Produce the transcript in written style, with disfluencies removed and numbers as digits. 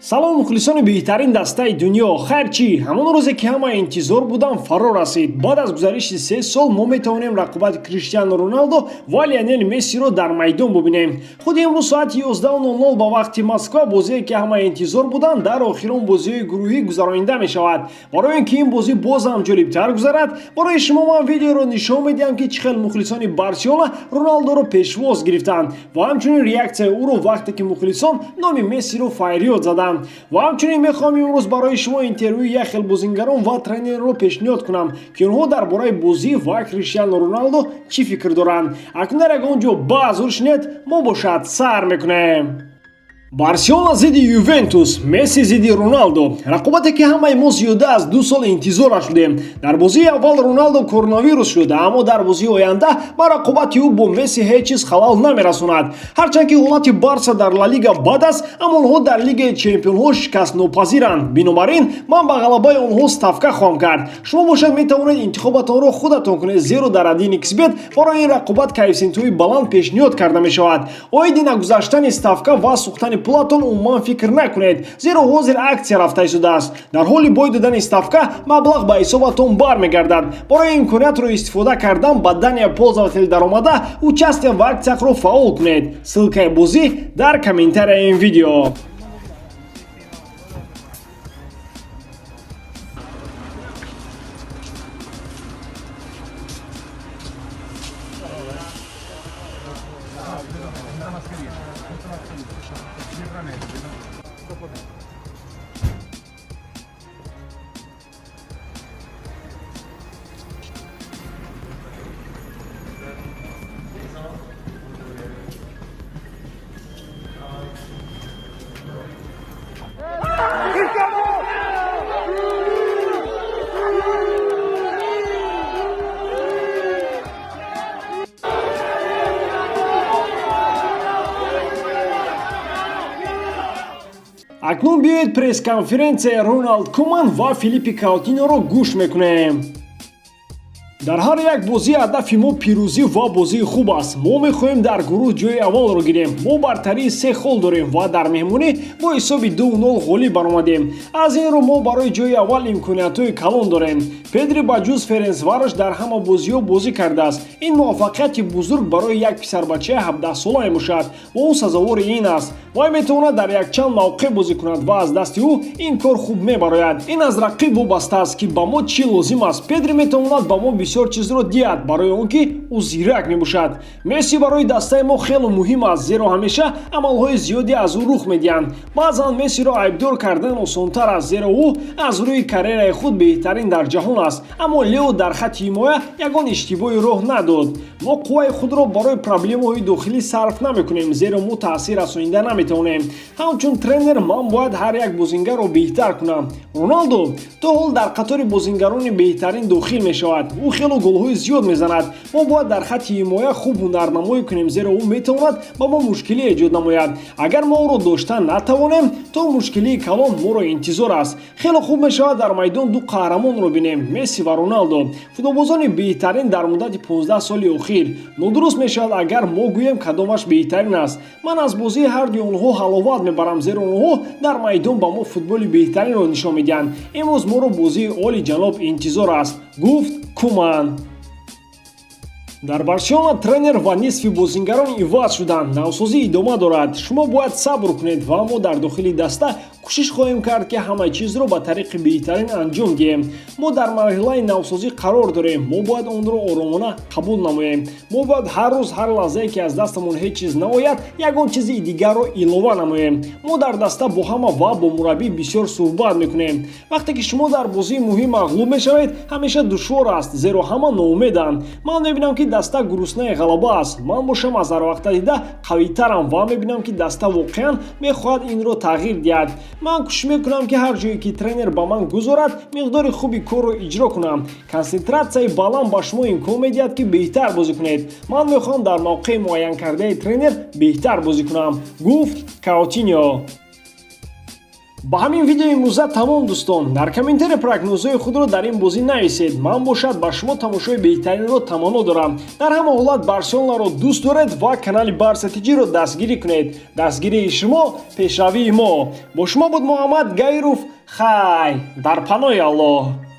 Салом, мухлисони беҳтарин дастаи дунё. Хайр чӣ, ҳамон рӯзе, ки ҳама интизор будам, фаро расид. Баъд аз гузариши 3 сол мо метавонем рақобати Криштиану Роналдо ва Лионел Мессиро дар майдон бубинем. Худи имрӯз соати 11:00 ба вақти Москва бозие, ки ҳама интизор буданд, дар охирон бозиҳои гурӯҳӣ гузаронида мешавад. Барои ин ки ин бозӣ боз ҳам ҷолибтар гузарад, барои шумо ман видеоро нишон медиҳам, ки чӣ хел мухлисони Барселона Роналдоро пешвоз гирифтанд ва ҳамчунин реаксияи ӯро, вақте ки мухлисон номи Мессиро фарёд заданд. Ва ҳамчунин мехоҳам имрӯз барои шумо интервюи як хел бозингарон ва тренерро пешниҳод кунам, ки онҳо дар бораи бозӣ ва Криштиану Роналдо чӣ фикр доранд. Акнун дар ягон ҷо баъзур шинед, мо бошад сар мекунем. Барселона зидди Ювентус, Месси зидди Роналдо, рақобате, ки ҳамаи мо зиёда аз 2 сол интизораш шудем. Дар бозии аввал Роналдо коронавирус шуд, аммо дар бозии оянда ба рақобати ӯ бо Месси ҳеҷ чиз халал намерасонад. Ҳарчанд ки ҳолати Барса дар Ла Лига бад аст, аммо онҳо дар Лигаи чемпионҳо шикастнопазиранд. Бинобар ин ман ба ғалабаи онҳо ставка хоҳам кард. Шумо бошад метавонед интихобатонро худатон кунед, зеро дар 1xBet барои ин рақобат коэффисиентҳои баланд пешниҳод карда мешавад. Оиди нагузаштани ставка ва сӯхтани пулатон умуман фикр накунед, зеро ҳозир аксия рафта истодааст. Дар ҳоли бой додани ставка маблағ ба ҳисобатон бармегардад. Барои имкониятро истифода кардан ба данные пользователя даромада, участие в акциях-ро фаъол кунед. Ссылкаи бозӣ дар комментарияи ин видео. Акнун биёед, пресс-конференсияи Роналд Куман ва Филиппи Каутиноро гӯш мекунем. Дар ҳар як бозӣ ҳадафи мо пирӯзӣ ва бозии хуб аст. Мо мехоҳем дар гурӯҳ ҷои аввалро гирем. Мо бартарии се хол дорем ва дар меҳмонӣ бо ҳисоби 2-0 ғолиб баромадем. Аз ин рӯ мо барои ҷои аввал имкониятҳои калон дорем. Педри ба ҷуз Ференсварош дар ҳама бозиҳо бозӣ кардааст. Ин муваффақияти бузург барои як писарбачаи 17сола мебошад ва ӯ сазовори ин аст. Вай метавонад дар якчанд мавқеъ бозӣ кунад ва аз дасти ӯ ин кор хуб мебарояд. Ин аз рақиб вобаста аст, ки ба мо чӣ лозим аст. Педри метавонад ба мо бисёр чизро диҳад, барои он ки ӯ зирак мебошад. Месси барои дастаи мо хеле муҳим аст, зеро ҳамеша амалҳои зиёде аз ӯ рух медиҳанд. Баъзан Мессиро айбдор кардан осонтар аст, зеро ӯ аз рӯи карьераи худ беҳтарин дар ҷаҳон аст, аммо Лео дар хатти ҳимоя ягон иштибоҳи роҳ надод. Мо қувваи худро барои проблемаҳои дохилӣ сарф намекунем, зеро мо таъсир расонида наметавонем. Ҳамчун тренер ман бояд ҳар як бозингарро беҳтар кунам. Роналдо то ҳол дар қатори бозингарони беҳтарин дохил мешавад. Ӯ хело голҳои зиёд мезанад. Мо бояд дар хатти ҳимоя хуб ҳунарнамоӣ кунем, зеро ӯ метавонад ба мо мушкилӣ эҷод намояд. Агар мо ӯро дошта натавонем, то мушкилии калон моро интизор аст. Хеле хуб мешавад дар майдон ду қаҳрамонро бинем, Месси ва Роналдо, футболбозони беҳтарин дар муддати 15 соли охир. Нодуруст мешавад, агар мо гӯем, кадомаш беҳтарин аст. Ман аз бозии ҳардуи онҳо ҳаловат мебарам, зеро онҳо дар майдон ба мо футболи беҳтаринро нишон медиҳанд. Имрӯз моро бозии оли ҷаноб интизор аст, гуфт Куман. Дар Барселона тренер ва нисфи бозингарон иваз шуданд. Навсозӣ идома дорад. Шумо бояд сабр кунед ва мо дар дохили даста кӯшиш хоҳем кард, ки ҳама чизро ба тариқи беҳтарин анҷом диҳем. Мо дар марҳилаи навсозӣ қарор дорем. Мо бояд онро оромона қабул намоем. Мо бояд ҳар рӯз, ҳар лаҳзае ки аз дастамон ҳеҷ чиз наояд, ягон чизи дигарро илова намоем. Мо дар даста бо ҳама ва бо мураббӣ бисёр суҳбат мекунем. Вақте ки шумо дар бозии муҳим мағлуб мешавед, ҳамеша душвор аст, зеро ҳама ноумеданд. Ман мебинам, ки даста гуруснаи ғалаба аст. Ман бошам аз ҳарвақта дида қавитарам ва мебинам, ки даста воқеан мехоҳад инро тағйир диҳад. Ман кӯшиш мекунам, ки ҳар ҷое ки тренер ба ман гузорад, миқдори хуби корро иҷро кунам. Консентратсияи баланд ба шумо имкон медиҳад, ки беҳтар бозӣ кунед. Ман мехоҳам дар мавқеи муайянкардаи тренер беҳтар бозӣ кунам, гуфт Каутиньо. Ба ҳамин видеои имрӯза тамом, дӯстон. Дар комментария прогнозҳои худро дар ин бозӣ нависед. Ман бошад, ба шумо тамошои беҳтаринро таманно дорам. Дар ҳама ҳолат Барселонаро дӯст доред ва канали Барса Тиҷиро дастгирӣ кунед. Дастгирии шумо пешравии мо. Бо шумо буд Муҳаммад Гаиров. Хай, дар паноҳи Аллоҳ.